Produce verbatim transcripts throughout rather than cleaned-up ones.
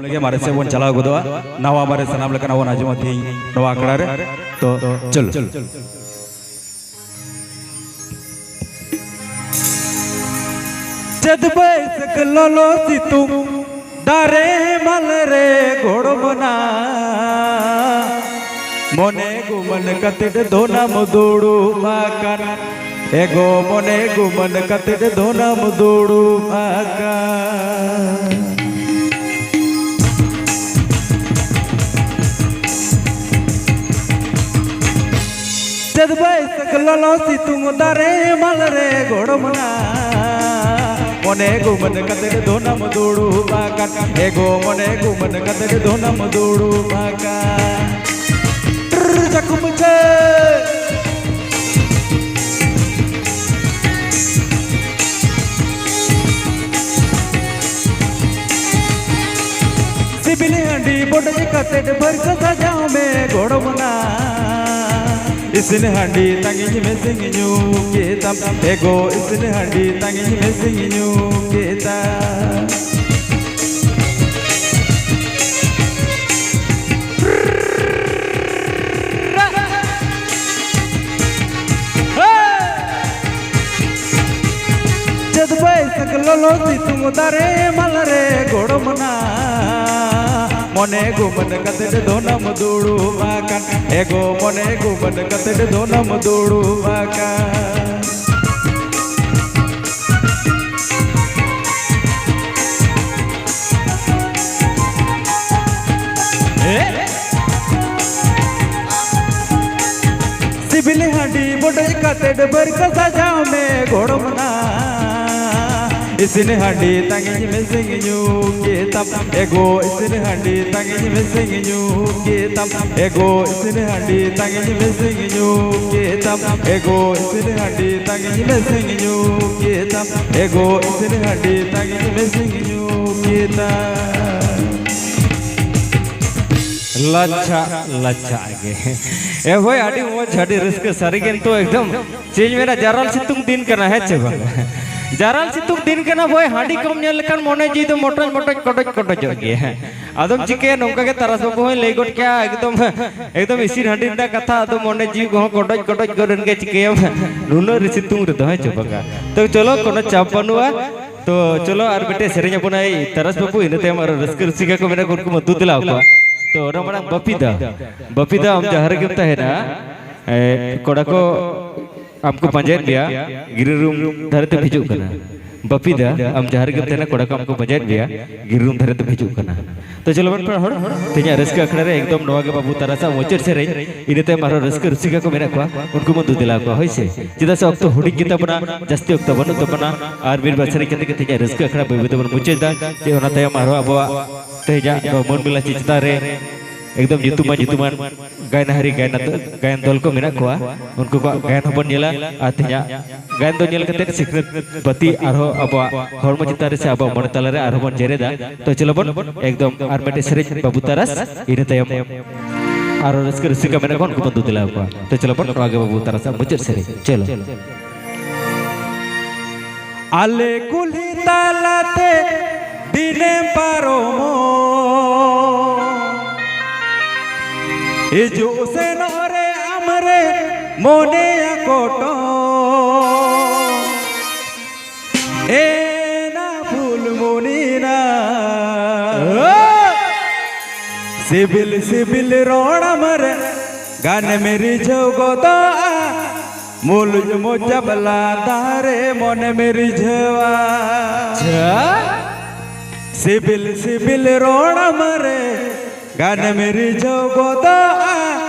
ᱞᱟᱹᱜᱤᱫ ᱢᱟᱨᱮ ᱥᱮᱫ ᱵᱚᱱ ᱪᱟᱞᱟᱣ ᱜᱚᱫᱚᱜᱼᱟ᱾ ᱱᱟᱣᱟ ᱢᱟᱨᱮ ᱥᱟᱱᱟᱢ ᱞᱮᱠᱟᱱᱟᱜ ᱵᱚᱱ ᱟᱸᱡᱚᱢᱟ ᱛᱮᱦᱮᱧ ᱱᱚᱣᱟ ᱟᱠᱷᱲᱟ ᱨᱮ᱾ ᱛᱚ ᱪᱚᱞᱚ᱾ ᱪᱟᱹᱛ ᱵᱟᱹᱭᱥᱟᱹᱠᱷ ᱞᱚᱞᱚ ᱥᱤᱛᱩᱝ, ᱫᱟᱨᱮ ᱦᱮᱢᱟᱞ ᱨᱮ ᱜᱚᱲᱚᱢ ᱱᱟ᱾ ᱢᱚᱱᱮ ᱜᱩᱢᱟᱹᱱ ᱠᱟᱛᱮ ᱫᱷᱚᱱᱟᱢ ᱫᱩᱲᱩᱵ ᱟᱠᱟᱱ᱾ ᱮᱜᱳ ᱢᱚᱱᱮ ᱜᱩᱢᱟᱹᱱ ᱠᱟᱛᱮ ᱫᱷᱚᱱᱟᱢ ᱫᱩᱲᱩᱵ ᱟᱠᱟᱱ᱾ ᱪᱟᱹᱛ ᱵᱟᱹᱭᱥᱟᱹᱠᱷ ᱞᱚᱞᱚ ᱥᱤᱛᱩᱝ, ᱫᱟᱨᱮ ᱦᱮᱢᱟᱞ ᱨᱮ ᱜᱚᱲᱚᱢ ᱱᱟ᱾ ᱢᱚᱱᱮ ᱜᱩᱢᱟᱹᱱ ᱠᱟᱛᱮ ᱫᱷᱚᱱᱟᱢ ᱫᱩᱲᱩᱵ ᱟᱠᱟᱱ᱾ ᱮᱜᱳ ᱢᱚᱱᱮ ᱜᱩᱢᱟᱹᱱ ᱠᱟᱛᱮ ᱫᱷᱚᱱᱟᱢ ᱫᱩᱲᱩᱵ ᱟᱠᱟᱱ᱾ ᱴᱨᱨᱨ, ᱪᱟᱠᱩ ᱢᱟᱹᱪᱷᱟᱹ᱾ ᱥᱤᱵᱤᱞ ᱦᱟᱺᱰᱤ ᱵᱚᱰᱚᱡ ᱠᱟᱛᱮ ᱵᱷᱟᱹᱨᱠᱟᱹ ᱥᱟᱡᱟᱣ ᱢᱮ ᱜᱚᱲᱚᱢ ᱱᱟ᱾ ᱤᱥᱤᱱ ᱦᱟᱺᱰᱤ ᱛᱟᱝᱤᱧ ᱢᱮ ᱥᱤᱧ ᱧᱩ ᱠᱮᱫᱟᱢ᱾ ᱮᱜᱳ ᱤᱥᱤᱱ ᱦᱟᱺᱰᱤ ᱛᱟᱝᱤᱧ ᱢᱮ ᱥᱤᱧ ᱧᱩ ᱠᱮᱫᱟᱢ᱾ ᱪᱟᱹᱛ ᱵᱟᱹᱭᱥᱟᱹᱠᱷ ᱞᱚᱞᱚ ᱥᱤᱛᱩᱝ, ᱫᱟᱨᱮ ᱦᱮᱢᱟᱞ ᱨᱮ ᱜᱚᱲᱚᱢ ᱱᱟ᱾ ᱢᱚᱱᱮ ᱜᱩᱢᱟᱹᱱ ᱠᱟᱛᱮ ᱫᱷᱚᱱᱟᱢ ᱫᱩᱲᱩᱵ ᱟᱠᱟᱱ᱾ ᱮᱜᱳ ᱢᱚᱱᱮ ᱜᱩᱢᱟᱹᱱ ᱠᱟᱛᱮ ᱫᱷᱚᱱᱟᱢ ᱫᱩᱲᱩᱵ ᱟᱠᱟᱱ᱾ ᱮ? ᱥᱤᱵᱤᱞ ᱦᱟᱺᱰᱤ ᱵᱚᱰᱚᱡ ᱠᱟᱛᱮ ᱰᱟᱹᱵᱟᱹᱨ ᱠᱚ ᱥᱟᱡᱟᱣ ᱢᱮ ᱜᱚᱲᱚᱢ ᱱᱟ᱾ ᱤᱥᱤᱱ ᱦᱟᱺᱰᱤ ᱛᱟᱝᱤᱧ ᱢᱮ ᱥᱤᱧ ᱧᱩ ᱠᱮᱫᱟᱢ᱾ ᱮᱜᱳ ᱤᱥᱤᱱ ᱦᱟᱺᱰᱤ ᱛᱟᱝᱤᱧ ᱢᱮ ᱥᱤᱧ ᱧᱩ ᱠᱮᱫᱟᱢ᱾ ᱮᱜᱳ ᱤᱥᱤᱱ ᱦᱟᱺᱰᱤ ᱛᱟᱝᱤᱧ ᱢᱮ ᱥᱤᱧ ᱧᱩ ᱠᱮᱫᱟᱢ᱾ ᱮᱜᱳ ᱤᱥᱤᱱ ᱦᱟᱺᱰᱤ ᱛᱟᱝᱤᱧ ᱢᱮ ᱥᱤᱧ ᱧᱩ ᱠᱮᱫᱟᱢ᱾ ᱮᱜᱳ ᱤᱥᱤᱱ ᱦᱟᱺᱰᱤ ᱛᱟᱝᱤᱧ ᱢᱮ ᱥᱤᱧ ᱧᱩ ᱠᱮᱫᱟᱢ᱾ ᱞᱟᱪᱷᱟ, ᱞᱟᱪᱷᱟ ᱜᱮ᱾ ᱮ ᱵᱷᱟᱭ, ᱟᱹᱰᱤ ᱢᱚᱡᱽ, ᱟᱹᱰᱤ ᱨᱟᱹᱥᱠᱟᱹ, ᱥᱟᱹᱨᱤ ᱜᱮ᱾ ᱱᱤᱛᱚᱜ ᱮᱠᱫᱚᱢ ᱪᱮᱫ ᱤᱧ ᱢᱮᱱᱟ, ᱡᱟᱨᱟᱞ ᱥᱤᱛᱩᱝ ᱫᱤᱱ ᱠᱟᱱᱟ, ᱦᱮᱸ ᱪᱮ ᱵᱟᱝ? ᱡᱟᱨᱟᱞ ᱥᱤᱛᱩᱝ ᱫᱤᱱ ᱠᱟᱱᱟ ᱵᱷᱟᱭ, ᱦᱟᱺᱰᱤ ᱠᱚᱢ ᱧᱩ ᱞᱮᱠᱷᱟᱱ ᱢᱚᱱᱮ ᱡᱤᱣᱤ ᱫᱚ ᱢᱚᱴᱚᱡ ᱢᱚᱴᱚᱡ ᱠᱚᱰᱚᱡ ᱠᱚᱰᱚᱡᱚᱜ ᱜᱮᱭᱟ᱾ ᱟᱫᱚᱢ ᱪᱤᱠᱟᱹᱭᱟ, ᱱᱚᱝᱠᱟ ᱜᱮ ᱛᱟᱨᱟᱥ ᱵᱟᱹᱵᱩ ᱦᱚᱸᱭ ᱞᱟᱹᱭ ᱜᱚᱫ ᱠᱮᱜᱼᱟ, ᱮᱠᱫᱚᱢ, ᱮᱠᱫᱚᱢ ᱤᱥᱤᱱ ᱦᱟᱺᱰᱤ ᱨᱮᱱᱟᱜ ᱠᱟᱛᱷᱟ, ᱟᱫᱚ ᱢᱚᱱᱮ ᱡᱤᱣᱤ ᱠᱚᱦᱚᱸ ᱠᱚᱰᱚᱡ ᱠᱚᱰᱚᱡ ᱜᱚᱫ ᱮᱱ ᱜᱮ, ᱪᱤᱠᱟᱹᱭᱟᱢ ᱱᱩᱱᱟᱹᱜ ᱨᱮ ᱥᱤᱛᱩᱝ ᱨᱮᱫᱚ, ᱦᱮᱸ ᱪᱮ ᱵᱟᱝᱟ? ᱛᱚ ᱪᱚᱞᱚ, ᱠᱳᱱᱳ ᱪᱟᱯ ᱵᱟᱹᱱᱩᱜᱼᱟ᱾ ᱛᱚ ᱪᱚᱞᱚ ᱟᱨ ᱢᱤᱫᱴᱮᱡ ᱥᱮᱨᱮᱧ ᱟᱵᱚᱱᱟᱭ ᱛᱟᱨᱟᱥ ᱵᱟᱹᱵᱩ, ᱤᱱᱟᱹ ᱛᱟᱭᱚᱢ ᱟᱨᱚ ᱨᱟᱹᱥᱠᱟᱹ ᱨᱩᱥᱤᱠᱟ ᱠᱚ ᱢᱮᱱᱟᱜ ᱠᱚ, ᱩᱱᱠᱩ ᱢᱟ ᱫᱩ ᱫᱮᱞᱟ ᱟᱠᱚᱣᱟ᱾ ᱛᱚ ᱚᱱᱟ ᱢᱟᱲᱟᱝ ᱵᱟᱯᱤ ᱫᱟ, ᱵᱟᱯᱤ ᱫᱟ, ᱟᱢ ᱡᱟᱦᱟᱸ ᱨᱮᱜᱮᱢ ᱛᱟᱦᱮᱱᱟ, ᱮ, ᱠᱚᱲᱟ ᱠᱚ ᱟᱢ ᱠᱚ ᱯᱟᱸᱡᱟᱭᱮᱫ ᱢᱮᱭᱟ, ᱜᱨᱤᱱ ᱨᱩᱢ ᱫᱷᱟᱨᱮ ᱛᱮᱢ ᱦᱤᱡᱩᱜ ᱠᱟᱱᱟ᱾ ᱵᱟᱯᱤ ᱫᱟ, ᱟᱢ ᱡᱟᱦᱟᱸ ᱨᱮᱜᱮᱢ ᱛᱟᱦᱮᱱᱟ, ᱠᱚᱲᱟ ᱠᱚ ᱟᱢ ᱠᱚ ᱯᱟᱸᱡᱟᱭᱮᱫ ᱢᱮᱭᱟ, ᱜᱨᱤᱱ ᱨᱩᱢ ᱫᱷᱟᱨᱮ ᱛᱮᱢ ᱦᱤᱡᱩᱜ ᱠᱟᱱᱟ᱾ ᱛᱚ ᱪᱚᱞᱚ ᱵᱚᱱ ᱯᱮᱲᱟ ᱦᱚᱲ, ᱛᱮᱦᱮᱧᱟᱜ ᱨᱟᱹᱥᱠᱟᱹ ᱟᱠᱷᱲᱟ ᱨᱮ ᱮᱠᱫᱚᱢ ᱱᱚᱣᱟ ᱜᱮ ᱵᱟᱹᱵᱩ ᱛᱟᱨᱟᱥᱟᱜ ᱢᱩᱪᱟᱹᱫ ᱥᱮᱨᱮᱧ, ᱤᱱᱟᱹ ᱛᱟᱭᱚᱢ ᱟᱨᱦᱚᱸ ᱨᱟᱹᱥᱠᱟᱹ ᱨᱩᱥᱤᱠᱟ ᱠᱚ ᱢᱮᱱᱟᱜ ᱠᱚᱣᱟ, ᱩᱱᱠᱩ ᱵᱚᱱ ᱫᱩ ᱫᱮᱞᱟ ᱠᱚᱣᱟ, ᱦᱳᱭ ᱥᱮ? ᱪᱮᱫᱟᱜ ᱥᱮ ᱚᱠᱛᱚ ᱦᱩᱰᱤᱧ ᱜᱮᱛᱟ ᱵᱚᱱᱟ, ᱡᱟᱹᱥᱛᱤ ᱚᱠᱛᱚ ᱵᱟᱹᱱᱩᱜ ᱛᱟᱵᱚᱱᱟ, ᱟᱨ ᱢᱤᱫ ᱵᱟᱨ ᱥᱮᱨᱮᱧ ᱠᱟᱛᱮ ᱜᱮ ᱛᱮᱦᱮᱧᱟᱜ ᱨᱟᱹᱥᱠᱟᱹ ᱟᱠᱷᱲᱟ ᱵᱟᱹᱭ ᱵᱟᱹᱭ ᱛᱮᱵᱚᱱ ᱢᱩᱪᱟᱹᱫ ᱮᱫᱟ᱾ ᱡᱮ ᱚᱱᱟ ᱛᱟᱭᱚᱢ ᱟᱨᱦᱚᱸ ᱟᱵᱚᱣᱟᱜ ᱛᱮᱦᱮᱧᱟᱜ ᱱᱚᱣᱟ ᱢᱟᱹᱱ ᱢᱮᱞᱟ ᱪᱮᱛᱟᱱ ᱨᱮ ᱮᱠᱫᱚᱢ ᱧᱩᱛᱩᱢᱟᱱ ᱧᱩᱛᱩᱢᱟᱱ ᱜᱟᱭᱱᱟᱦᱟᱨᱤ ᱜᱟᱭᱱᱟ ᱫᱚ-, ᱜᱟᱭᱟᱱ ᱫᱚᱞ ᱠᱚ ᱢᱮᱱᱟᱜ ᱠᱚᱣᱟ, ᱩᱱᱠᱩ ᱠᱚᱣᱟᱜ ᱜᱟᱭᱟᱱ ᱦᱚᱸᱵᱚᱱ ᱧᱮᱞᱟ᱾ ᱟᱨ ᱛᱮᱦᱮᱧᱟᱜ ᱜᱟᱭᱟᱱ ᱫᱚ ᱧᱮᱞ ᱠᱟᱛᱮ ᱥᱤᱠᱷᱱᱟᱹᱛ ᱵᱟᱹᱛᱤ ᱟᱨᱦᱚᱸ ᱟᱵᱚᱣᱟᱜ ᱦᱚᱲᱢᱚ ᱪᱮᱛᱟᱱ ᱨᱮ ᱥᱮ ᱟᱵᱚᱣᱟᱜ ᱢᱚᱱᱮ ᱛᱟᱞᱟ ᱨᱮ ᱟᱨᱦᱚᱸ ᱵᱚᱱ ᱡᱮᱨᱮᱫᱟ᱾ ᱛᱚ ᱪᱚᱞᱚ ᱵᱚᱱ ᱮᱠᱫᱚᱢ ᱟᱨ ᱢᱤᱫᱴᱮᱡ ᱥᱮᱨᱮᱧ ᱵᱟᱹᱵᱩ ᱛᱟᱨᱟᱥ, ᱤᱱᱟᱹ ᱛᱟᱭᱚᱢ ᱟᱨᱦᱚᱸ ᱨᱟᱹᱥᱠᱟᱹ ᱨᱩᱥᱤᱠᱟ ᱢᱮᱱᱟᱜ ᱠᱚᱣᱟ, ᱩᱱᱠᱩ ᱵᱚᱱ ᱫᱩ ᱫᱮᱞᱟ ᱟᱠᱚᱣᱟ᱾ ᱛᱚ ᱪᱚᱞᱚ ᱵᱚᱱ, ᱱᱚᱣᱟ ᱜᱮ ᱵᱟᱹᱵᱩ ᱛᱟᱨᱟᱥᱟᱜ ᱢᱩᱪᱟᱹᱫ ᱥᱮᱨᱮᱧ᱾ ᱪᱚᱞᱚ᱾ ᱟᱞᱮ ᱠᱩᱞᱦᱤ ᱛᱟᱞᱟᱛᱮ ᱫᱤᱱᱮᱢ ᱯᱟᱨᱚᱢᱚᱜ, ᱦᱤᱡᱩᱜ ᱥᱮᱱᱚᱜ ᱨᱮ ᱟᱢᱨᱮ ᱢᱚᱱᱮᱭᱟ ᱠᱚᱴᱚᱜ᱾ ᱮᱱᱟ ᱯᱷᱩᱞᱢᱩᱱᱤ ᱱᱟ, ᱥᱤᱵᱤᱞ ᱥᱤᱵᱤᱞ ᱨᱚᱲ ᱟᱢᱨᱮ ᱜᱟᱱᱮᱢ ᱨᱤᱡᱷᱟᱹᱣ ᱜᱚᱫᱚᱜᱼᱟ᱾ ᱢᱩᱞᱩᱡ ᱢᱚᱪᱟ ᱵᱟᱞᱟ ᱫᱟᱨᱮ ᱢᱚᱱᱮᱢ ᱨᱤᱡᱷᱟᱹᱣᱟ᱾ ᱥᱤᱵᱤᱞ ᱥᱤᱵᱤᱞ ᱨᱚᱲ ᱟᱢᱨᱮ ᱜᱟᱱᱮᱢ ᱨᱤᱡᱷᱟᱹᱣ ᱜᱚᱫᱚᱜᱼᱟ᱾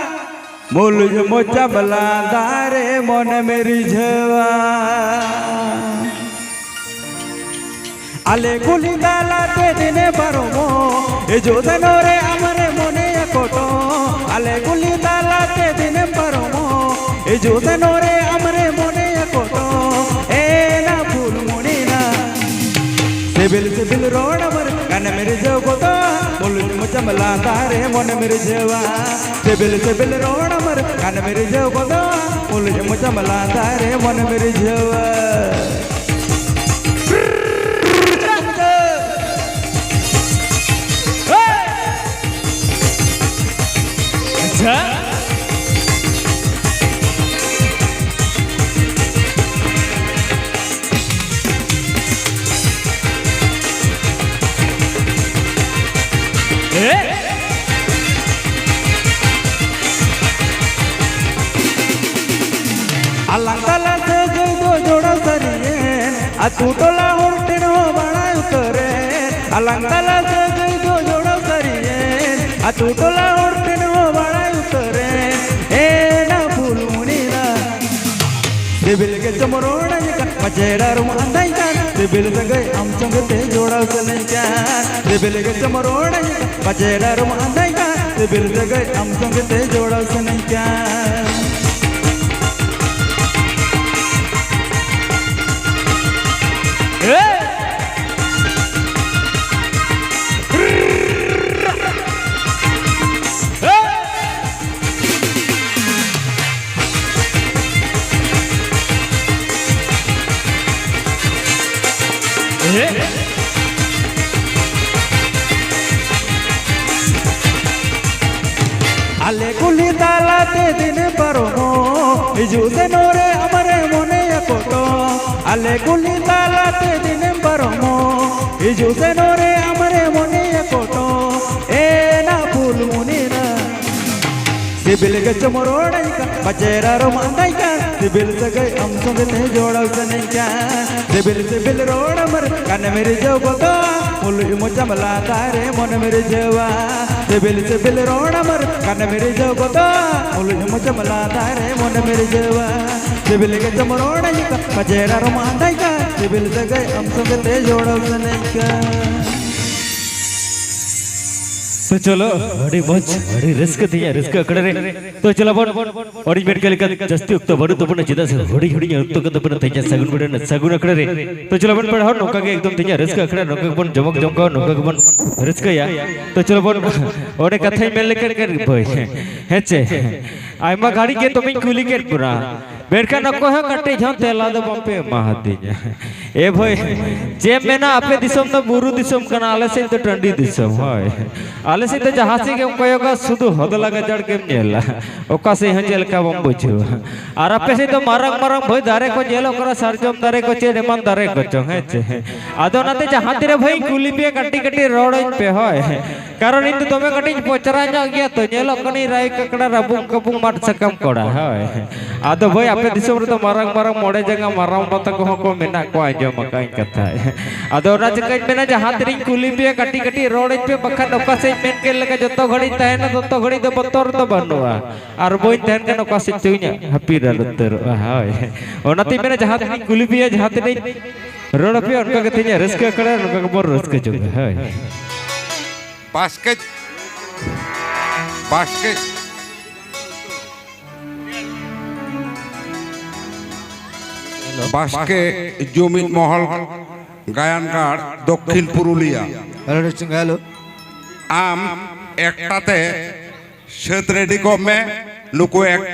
ᱢᱩᱞᱩᱡ ᱢᱚᱪᱟ ᱵᱟᱞᱟ ᱫᱟᱨᱮ ᱢᱚᱱᱮᱢ ᱨᱤᱡᱷᱟᱹᱣᱟ᱾ ᱟᱞᱮ ᱠᱩᱞᱦᱤ ᱛᱟᱞᱟᱛᱮ ᱫᱤᱱᱮ ᱯᱟᱨᱚᱢᱚᱜ, ᱦᱤᱡᱩᱜ ᱥᱮᱱᱚᱜ ᱨᱮ ᱟᱢᱨᱮ ᱢᱚᱱᱮᱭᱟ ᱠᱚᱴᱚᱜ᱾ ᱟᱞᱮ ᱠᱩᱞᱦᱤ ᱛᱟᱞᱟᱛᱮ ᱫᱤᱱᱮᱢ ᱯᱟᱨᱚᱢᱚᱜ, ᱦᱤᱡᱩᱜ ᱥᱮᱱᱚᱜ ᱨᱮ ᱟᱢᱨᱮ ᱢᱚᱱᱮᱭᱟ ᱠᱚᱴᱚᱜ᱾ ᱮᱱᱟ ᱯᱷᱩᱞᱢᱩᱱᱤ ᱱᱟ, ᱥᱤᱵᱤᱞ ᱥᱤᱵᱤᱞ ᱨᱚᱲ ᱟᱢᱨᱮ ᱜᱟᱱᱮᱢ ᱨᱤᱡᱷᱟᱹᱣ ᱜᱚᱫᱚᱜᱼᱟ᱾ ᱢᱩᱞᱩᱡ ᱢᱚᱪᱟᱢ ᱞᱟᱸᱫᱟ ᱨᱮ ᱢᱚᱱᱮᱢ ᱨᱤᱡᱷᱟᱹᱣᱟ᱾ ᱥᱤᱵᱤᱞ ᱥᱤᱵᱤᱞ ᱨᱚᱲ ᱟᱢᱨᱮ ᱜᱟᱱᱮᱢ ᱨᱤᱡᱷᱟᱹᱣ ᱜᱚᱫᱚᱜᱼᱟ᱾ ᱢᱩᱞᱩᱡ ᱢᱚᱪᱟᱢ ᱞᱟᱸᱫᱟ ᱨᱮ ᱢᱚᱱᱮᱢ ᱨᱤᱡᱷᱟᱹᱣᱟ᱾ ᱟᱞᱟᱝ ᱛᱟᱞᱟ ᱥᱟᱹᱜᱟᱹᱭ ᱫᱚ ᱡᱚᱲᱟᱣ ᱥᱟᱹᱨᱤᱭᱮᱱ, ᱟᱛᱳ ᱴᱚᱞᱟ ᱦᱚᱲ ᱴᱷᱮᱱ ᱦᱚᱸ ᱵᱟᱲᱟᱭ ᱩᱛᱟᱹᱨᱮᱱ᱾ ᱟᱞᱟᱝ ᱛᱟᱞᱟ ᱥᱟᱹᱜᱟᱹᱭ ᱫᱚ ᱡᱚᱲᱟᱣ ᱥᱟᱹᱨᱤᱭᱮᱱ, ᱟᱛᱳ ᱴᱚᱞᱟ ᱦᱚᱲ ᱴᱷᱮᱱ ᱦᱚᱸ ᱵᱟᱲᱟᱭ ᱩᱛᱟᱹᱨᱮᱱ᱾ ᱮᱱᱟ ᱯᱷᱩᱞᱢᱩᱱᱤ ᱨᱟ ᱥᱤᱵᱤᱞ ᱜᱮ ᱪᱚᱢ ᱨᱚᱲᱟᱹᱧ ᱠᱟᱱ, ᱯᱟᱪᱮᱲ ᱟᱨᱚᱢ ᱟᱸᱫᱟᱭ ᱠᱟᱱ, ᱥᱤᱵᱤᱞ ᱥᱟᱹᱜᱟᱹᱭ ᱟᱢ ᱥᱚᱸᱜᱮ ᱛᱮ ᱡᱚᱲᱟᱣ ᱥᱟᱱᱟᱧ ᱠᱟᱱ᱾ ᱥᱤᱵᱤᱞ ᱜᱮ ᱪᱚᱢ ᱨᱚᱲᱟᱹᱧ ᱠᱟᱱ, ᱯᱟᱪᱮᱲ ᱟᱨᱚᱢ ᱟᱸᱫᱟᱭ ᱠᱟᱱ, ᱥᱤᱵᱤᱞ ᱥᱟᱹᱜᱟᱹᱭ ᱟᱢ ᱥᱚᱸᱜᱮ ᱛᱮ ᱡᱚᱲᱟᱣ ᱥᱟᱱᱟᱧ ᱠᱟᱱ᱾ ᱟᱞᱮ ᱠᱩᱞᱦᱤ ᱛᱟᱞᱟᱛᱮ ᱫᱤᱱᱮᱢ ᱯᱟᱨᱚᱢᱚᱜ, ᱦᱤᱡᱩᱜ ᱥᱮᱱᱚᱜ ᱨᱮ ᱟᱢᱨᱮ ᱢᱚᱱᱮᱭᱟ ᱠᱚᱴᱚᱜ᱾ ᱟᱞᱮ ᱠᱩᱞᱦᱤ ᱛᱟᱞᱟᱛᱮ ᱫᱤᱱᱮᱢ ᱯᱟᱨᱚᱢᱚᱜ, ᱦᱤᱡᱩᱜ ᱥᱮᱱᱚᱜ ᱨᱮ ᱟᱢᱨᱮ ᱢᱚᱱᱮᱭᱟ ᱠᱚᱴᱚᱜ᱾ ᱮᱱᱟ ᱯᱷᱩᱞᱢᱩᱱᱤ ᱨᱟ ᱥᱤᱵᱤᱞ ᱜᱮ ᱪᱚᱢ ᱨᱚᱲᱟᱹᱧ ᱠᱟᱱ, ᱯᱟᱪᱮᱨ ᱟᱨᱚᱢ ᱟᱸᱫᱟᱭ ᱠᱟᱱ, ᱥᱤᱵᱤᱞ ᱥᱟᱹᱜᱟᱹᱭ ᱟᱢ ᱥᱚᱸᱜᱮ ᱛᱮ ᱡᱚᱲᱟᱣ ᱥᱟᱱᱟᱧ ᱠᱟᱱ᱾ ᱥᱤᱵᱤᱞ ᱥᱤᱵᱤᱞ ᱨᱚᱲ ᱟᱢ ᱨᱮ ᱠᱟᱱᱮᱢ ᱨᱤᱡᱷᱟᱹᱣ ᱜᱚᱫᱚᱜᱼᱟ, ᱢᱩᱞᱩᱡ ᱢᱚᱪᱟᱢ ᱞᱟᱸᱫᱟ ᱨᱮ ᱢᱚᱱᱮᱢ ᱨᱤᱡᱷᱟᱹᱣᱟ᱾ ᱥᱤᱵᱤᱞ ᱥᱤᱵᱤᱞ ᱨᱚᱲ ᱟᱢ ᱨᱮ ᱠᱟᱱᱮᱢ ᱨᱤᱡᱷᱟᱹᱣ ᱜᱚᱫᱚᱜᱼᱟ, ᱢᱩᱞᱩᱡ ᱢᱚᱪᱟᱢ ᱞᱟᱸᱫᱟ ᱨᱮ ᱢᱚᱱᱮᱢ ᱨᱤᱡᱷᱟᱹᱣᱟ᱾ ᱥᱤᱵᱤᱞ ᱜᱮ ᱪᱚᱢ ᱨᱚᱲᱟᱹᱧ ᱠᱟᱱ, ᱯᱟᱪᱮᱨ ᱟᱨᱚᱢ ᱟᱸᱫᱟᱭ ᱠᱟᱱ, ᱥᱤᱵᱤᱞ ᱥᱟᱹᱜᱟᱹᱭ ᱟᱢ ᱥᱚᱸᱜᱮ ᱛᱮ ᱡᱚᱲᱟᱣ ᱥᱟᱱᱟᱧ ᱠᱟᱱ᱾ ᱛᱚ ᱪᱚᱞᱚ, ᱟᱹᱰᱤ ᱢᱚᱡᱽ, ᱟᱹᱰᱤ ᱨᱟᱹᱥᱠᱟᱹ ᱛᱮᱦᱮᱧᱟᱜ ᱨᱟᱹᱥᱠᱟᱹ ᱟᱠᱷᱲᱟ ᱨᱮ᱾ ᱛᱚ ᱪᱚᱞᱚ ᱵᱚᱱ, ᱚᱱᱮᱧ ᱢᱮᱱ ᱠᱮᱫ ᱞᱮᱠᱟ, ᱡᱟᱹᱥᱛᱤ ᱚᱠᱛᱚ ᱵᱟᱹᱱᱩᱜ ᱛᱟᱵᱚᱱᱟ, ᱪᱮᱫᱟᱜ ᱥᱮ ᱦᱩᱰᱤᱧ ᱦᱩᱰᱤᱧ ᱚᱠᱛᱚ ᱠᱟᱱ ᱛᱟᱵᱚᱱᱟ ᱛᱮᱦᱮᱧᱟᱜ ᱥᱟᱹᱜᱩᱱ ᱵᱮᱲᱟ ᱨᱮᱱᱟᱜ ᱥᱟᱹᱜᱩᱱ ᱟᱠᱷᱲᱟ ᱨᱮ᱾ ᱛᱚ ᱪᱚᱞᱚ ᱵᱚᱱ ᱯᱮᱲᱟ ᱦᱚᱲ, ᱱᱚᱝᱠᱟ ᱜᱮ ᱮᱠᱫᱚᱢ ᱛᱮᱦᱮᱧᱟᱜ ᱨᱟᱹᱥᱠᱟᱹ ᱟᱠᱷᱲᱟ ᱱᱚᱝᱠᱟ ᱜᱮᱵᱚᱱ ᱡᱚᱢᱚᱠ ᱡᱚᱢᱠᱟᱣᱟ, ᱱᱚᱝᱠᱟ ᱜᱮᱵᱚᱱ ᱨᱟᱹᱥᱠᱟᱹᱭᱟ᱾ ᱛᱚ ᱪᱚᱞᱚ ᱵᱚᱱ, ᱚᱸᱰᱮ ᱠᱟᱛᱷᱟᱧ ᱢᱮᱱ ᱞᱮᱠᱷᱟᱱ ᱜᱮ ᱵᱷᱟᱹᱭ, ᱦᱮᱸ ᱪᱮ? ᱟᱭᱢᱟ ᱜᱷᱟᱹᱲᱤᱡ ᱜᱮ ᱛᱚᱵᱮᱧ ᱠᱩᱞᱤ ᱠᱮᱫ ᱵᱚᱱᱟ, ᱢᱮᱱᱠᱷᱟᱱ ᱚᱠᱚᱭ ᱦᱚᱸ ᱠᱟᱹᱴᱤᱡ ᱦᱚᱸ ᱛᱮᱞᱟ ᱫᱚ ᱵᱟᱝᱯᱮ ᱮᱢᱟ ᱦᱟᱹᱫᱤᱧᱟ᱾ ᱮ ᱵᱷᱟᱹᱭ, ᱪᱮᱫ ᱮᱢ ᱢᱮᱱᱟ, ᱟᱯᱮ ᱫᱤᱥᱚᱢ ᱫᱚ ᱵᱩᱨᱩ ᱫᱤᱥᱚᱢ ᱠᱟᱱᱟ, ᱟᱞᱮ ᱥᱮᱫ ᱫᱚ ᱴᱟᱺᱰᱤ ᱫᱤᱥᱚᱢ᱾ ᱦᱳᱭ, ᱟᱞᱮ ᱥᱮᱫ ᱫᱚ ᱡᱟᱦᱟᱸ ᱥᱮᱫ ᱜᱮᱢ ᱠᱚᱭᱚᱜᱟ, ᱥᱩᱫᱷᱩ ᱦᱚᱫᱞᱟ ᱜᱟᱡᱟᱲ ᱜᱮᱢ ᱧᱮᱞᱟ, ᱚᱠᱟ ᱥᱮᱫ ᱦᱚᱸ ᱪᱮᱫ ᱞᱮᱠᱟ ᱵᱟᱢ ᱵᱩᱡᱷᱟᱹᱣᱟ᱾ ᱟᱨ ᱟᱯᱮ ᱥᱮᱫ ᱫᱚ ᱢᱟᱨᱟᱝ ᱢᱟᱨᱟᱝ ᱵᱷᱟᱹᱭ ᱫᱟᱨᱮ ᱠᱚ ᱧᱮᱞᱚᱜ ᱠᱟᱱᱟ, ᱥᱟᱨᱡᱚᱢ ᱫᱟᱨᱮ ᱠᱚ, ᱪᱮᱫ ᱮᱢᱟᱱ ᱫᱟᱨᱮ ᱠᱚᱪᱚᱝ, ᱦᱮᱸ ᱪᱮ? ᱟᱫᱚ ᱚᱱᱟᱛᱮ ᱡᱟᱦᱟᱸ ᱛᱤᱨᱮ ᱵᱷᱟᱹᱭ ᱤᱧ ᱠᱩᱞᱤ ᱯᱮᱭᱟ, ᱠᱟᱹᱴᱤᱡ ᱠᱟᱹᱴᱤᱡ ᱨᱚᱲᱟᱹᱧ ᱯᱮ, ᱦᱳᱭ᱾ ᱠᱟᱨᱚᱱ ᱤᱧ ᱫᱚ ᱫᱚᱢᱮ ᱠᱟᱹᱴᱤᱡ ᱤᱧ ᱯᱚᱪᱨᱟ ᱧᱚᱜ ᱜᱮᱭᱟ ᱛᱚ, ᱧᱮᱞᱚᱜ ᱠᱟᱹᱱᱟᱹᱧ ᱨᱟᱭ ᱠᱟᱠᱲᱟ, ᱨᱟᱹᱵᱩᱝ ᱠᱟᱹᱵᱩᱝ, ᱢᱟᱫ ᱥᱟᱠᱟᱢ ᱠᱚᱲᱟ, ᱦᱳᱭ᱾ ᱟᱫᱚ ᱵᱷᱟᱹᱭ, ᱟᱯᱮ ᱫᱤᱥᱚᱢ ᱨᱮᱫᱚ ᱢᱟᱨᱟᱝ ᱢᱟᱨᱟᱝ ᱢᱚᱬᱮ ᱡᱟᱸᱜᱟ ᱢᱟᱨᱟᱝ ᱵᱟ ᱛᱟᱠᱚ ᱦᱚᱸᱠᱚ ᱢᱮᱱᱟᱜ ᱠᱚᱣᱟ, ᱟᱸᱡᱚᱢ ᱟᱠᱟᱫ ᱟᱹᱧ ᱠᱟᱛᱷᱟ᱾ ᱟᱫᱚ ᱚᱱᱟ ᱪᱤᱠᱟᱹᱧ ᱢᱮᱱᱟ, ᱡᱟᱦᱟᱸ ᱛᱤᱨᱤᱧ ᱠᱩᱞᱤ ᱯᱮᱭᱟ, ᱠᱟᱹᱴᱤᱡ ᱠᱟᱹᱴᱤᱡ ᱨᱚᱲᱟᱹᱧ ᱯᱮ, ᱵᱟᱠᱷᱟᱱ ᱚᱠᱟ ᱥᱮᱫ ᱢᱮᱱ ᱠᱮᱫ ᱞᱮᱠᱟ ᱡᱚᱛᱚ ᱜᱷᱟᱹᱲᱤᱡ ᱛᱟᱦᱮᱱᱟ, ᱛᱚᱛᱚ ᱜᱷᱟᱹᱲᱤᱡ ᱫᱚ ᱵᱚᱛᱚᱨ ᱫᱚ ᱵᱟᱹᱱᱩᱜᱼᱟ᱾ ᱟᱨ ᱵᱟᱹᱧ ᱛᱟᱦᱮᱱ ᱠᱷᱟᱱ ᱚᱠᱟ ᱥᱮᱫ ᱪᱚᱧ ᱦᱟᱹᱯᱤᱫ ᱩᱛᱟᱹᱨᱚᱜᱼᱟ, ᱦᱳᱭ᱾ ᱚᱱᱟᱛᱤᱧ ᱢᱮᱱᱟ, ᱡᱟᱦᱟᱸ ᱛᱤᱱᱟᱹᱜ ᱤᱧ ᱠᱩᱞᱤ ᱯᱮᱭᱟ, ᱡᱟᱦᱟᱸ ᱛᱤᱱᱟᱹᱜ ᱤᱧ ᱨᱚᱲ ᱟᱯᱮᱭᱟ, ᱚᱱᱠᱟ ᱜᱮ ᱛᱮᱦᱮᱧᱟᱜ ᱨᱟᱹᱥᱠᱟᱹ ᱟᱠᱷᱲᱟ ᱱᱚᱝᱠᱟ ᱜᱮᱵᱚᱱ ᱨᱟᱹᱥᱠᱟᱹ ᱡᱚᱝᱟ, ᱦᱳᱭ᱾ ᱵᱟᱥᱠᱮ, ᱵᱟᱥᱠᱮ, ᱵᱟᱥᱠᱮ ᱡᱩᱢᱤᱫ ᱢᱚᱦᱚᱞ, ᱜᱟᱭᱟᱱᱜᱟᱲ, ᱫᱚᱠᱠᱷᱤᱱ ᱯᱩᱨᱩᱞᱤᱭᱟ᱾ Hello, testing, hello. ᱟᱢ ᱮᱠᱴᱟ ᱛᱮ ᱥᱟᱹᱛ ᱨᱮᱰᱤ ᱠᱚᱜ ᱢᱮ, ᱱᱩᱠᱩ ᱮᱠᱴᱟ